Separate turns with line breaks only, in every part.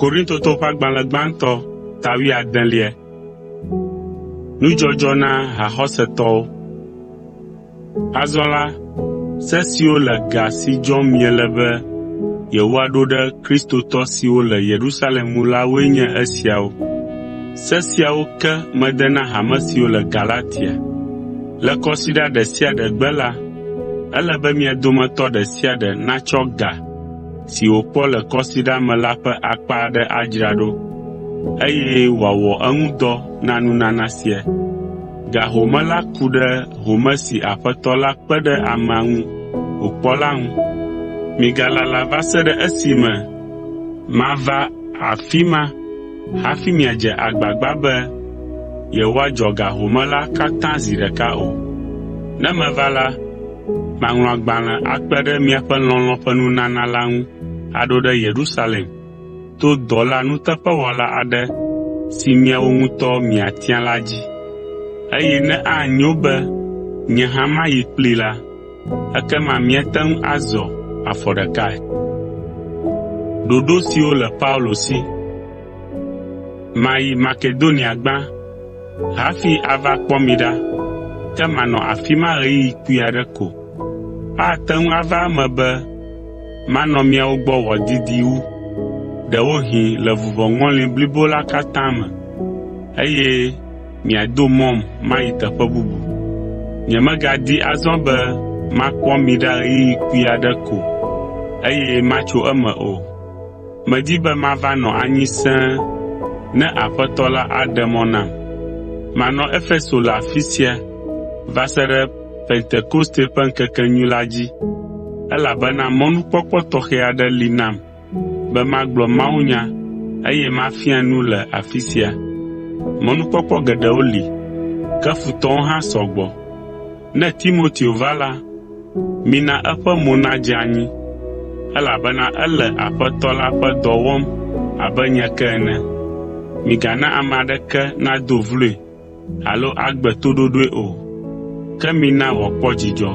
Korintotɔwo ƒe agbalẽ gbãtɔ ta wuiadelia. Nudzɔdzɔ na haxɔsetɔwo. Azɔ la, se siwo le ga si dzɔm miele be yewoaɖo ɖe kristotɔ siwo le Yerusalem ŋu la woe nye esiawo. Se siawo ke mede na hame siwo le Galatia. Le Kɔsiɖa ɖe sia ɖe gbe la, ele be mia dometɔ ɖe sia ɖe natsɔ ga si wòkpɔ le kɔsiɖa me la ƒe akpa aɖe adzra ɖo, eye wòawɔ eŋu dɔ na nunana sia. Ga home la ku ɖe home si Aƒetɔ la kpe ɖe amea ŋu wòkpɔ la ŋu. Migalala va se ɖe esime mava afi ma hafi miadze agbagba be yewoadzɔ ga home la katã zi ɖeka o. Ne meva la, maŋlɔ agbalẽ akpe ɖe miaƒe lɔlɔ̃ ƒe nunana la ŋu aɖo ɖe Yerusalem to dɔla nuteƒewɔla aɖe si miawo ŋutɔ miatia la dzi. Eye ne anyo be nye hã mayi kplii la, ekema míate ŋu azɔ afɔ ɖekae. Mayi Makedonia gbã hafi ava kpɔ mi ɖa, ke manɔ afi ma ɣeyiɣi kpui aɖe ko. Ate ŋu ava eme be manɔ miawo gbɔ wòadidi wu, ɖewohĩ le vuvɔŋɔli blibo la katã me, eye miado mɔm mayi teƒe bubu. Nyemegadi azɔ be makpɔ mi ɖa ɣeyiɣi kpui aɖe ko eye matso eme o. Medi be mava nɔ anyi sẽe ne Aƒetɔ la aɖe mɔ nam. Manɔ Efeso le afi sia va se ɖe Pentekoste ƒe ŋkekenyui la dzi, elabena mɔnukpɔkpɔ tɔxɛ aɖe li nam be magblɔ mawunya eye mafia nu le afi sia. Mɔnukpɔkpɔ geɖewo li, ke futɔwo hã sɔ gbɔ. Ne Timoteo va la, mina eƒe mo nadze anyi, elabena ele Aƒetɔ la ƒe dɔ wɔm abe nye ke ene. Migana ame aɖeke nado vloe alo agbe toɖoɖoe o, ke mina wòakpɔ dzidzɔ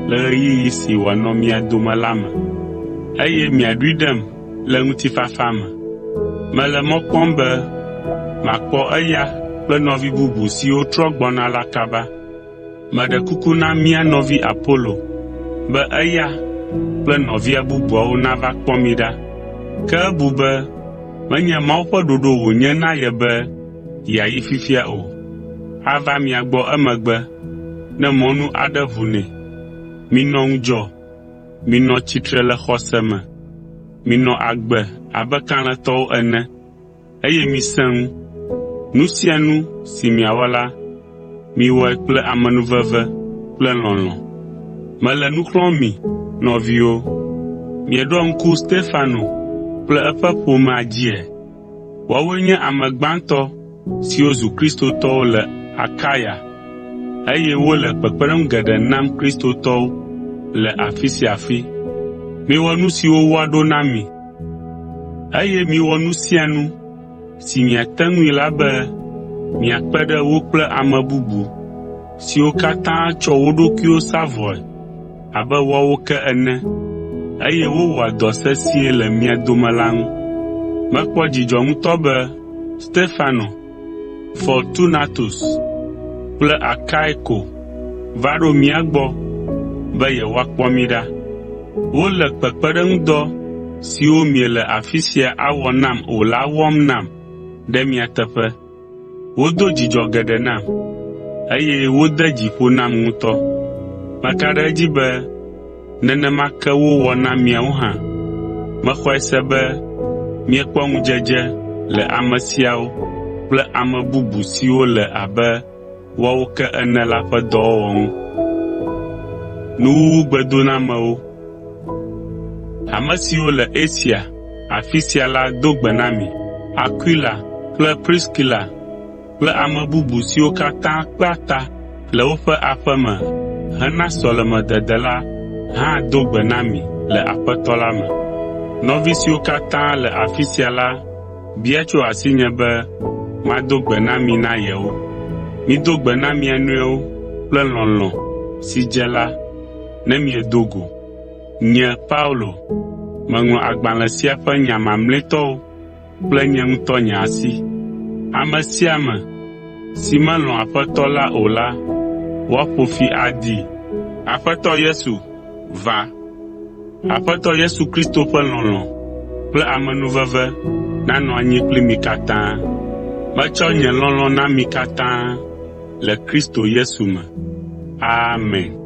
le ɣeyiɣi si wòanɔ mia dome la me, eye miaɖoe ɖem le ŋutifafa me. Mele mɔ kpɔm be makpɔ eya kple nɔvi bubu siwo trɔ gbɔna la kaba. Meɖe kuku na mía nɔvi Apolo be eya kple nɔvia bubuawo nava kpɔ mi ɖa. Ke ebu be menye Mawu ƒe ɖoɖo wònye na ye be yeayi fifia o. Ava mia gbɔ emegbe ne mɔnu aɖe ʋu nɛ. Minɔ ŋudzɔ, minɔ tsitre le xɔse me, minɔ agbe abe kalẽtɔwo ene, eye misẽ ŋu. Nu sia nu si miawɔ la, miwɔe kple amenuveve kple lɔlɔ̃. Mele nu xlɔ̃m mi, nɔviwo. Mieɖoa ŋku Stefano kple eƒe ƒomea dzia? Woawoe nye ame gbãtɔ siwo zu kristotɔwo le Akaya, eye wole kpekpeɖeŋu geɖe nam kristotɔwo le afi sia afi. Miwɔ nu siwo woaɖo na mi, eye miwɔ nu sia nu si miate ŋui la be miakpe ɖe wo kple ame bubu siwo katã tsɔ wo ɖokuiwo sa vɔe abe woawo ke ene, eye wowɔa dɔ sesĩe le mia dome la ŋu. Mekpɔ dzidzɔ ŋutɔ be Stefano, Fortunatus kple Akaiko va ɖo mía gbɔ be yewoakpɔ mí ɖa. Wole kpekpeɖeŋudɔ siwo miele afi sia awɔ nam o la wɔm nam ɖe mia teƒe. Wodo dzidzɔ geɖe nam, eye wode dzi ƒo nam ŋutɔ. Meka ɖe edzi be nenema ke wowɔ na miawo hã. Mexɔe se be miekpɔ ŋudzedze le ame siawo kple ame bubu siwo le abe woawo ke ene la ƒe dɔwɔwɔ ŋu. Hame siwo le Asia afi sia la do gbe na mi. Akwila kple Priskila kple ame bubu siwo katã kpea ta le woƒe aƒe me hena sɔlemedede la hã do gbe na mi le Aƒetɔ la me. Nɔvi siwo katã le afi sia la bia tso asinye be mado gbe na mi na yewo. Mido gbe na mia nɔewo kple lɔlɔ̃ si dze la ne miedo go. Nye, Paulo, meŋlɔ agbalẽ sia ƒe nya mamlɛtɔwo. kple nye ŋutɔ nye asi. Ame sia ame si melɔ̃a Aƒetɔ la o la, woaƒo fi adee. Aƒetɔ Yesu, va! Aƒetɔ Yesu Kristo ƒe lɔlɔ̃ kple amenuveve nanɔ anyi kpli mi katã. Metsɔ nye lɔlɔ̃ na mi katã le Kristo Yesu me. Amen.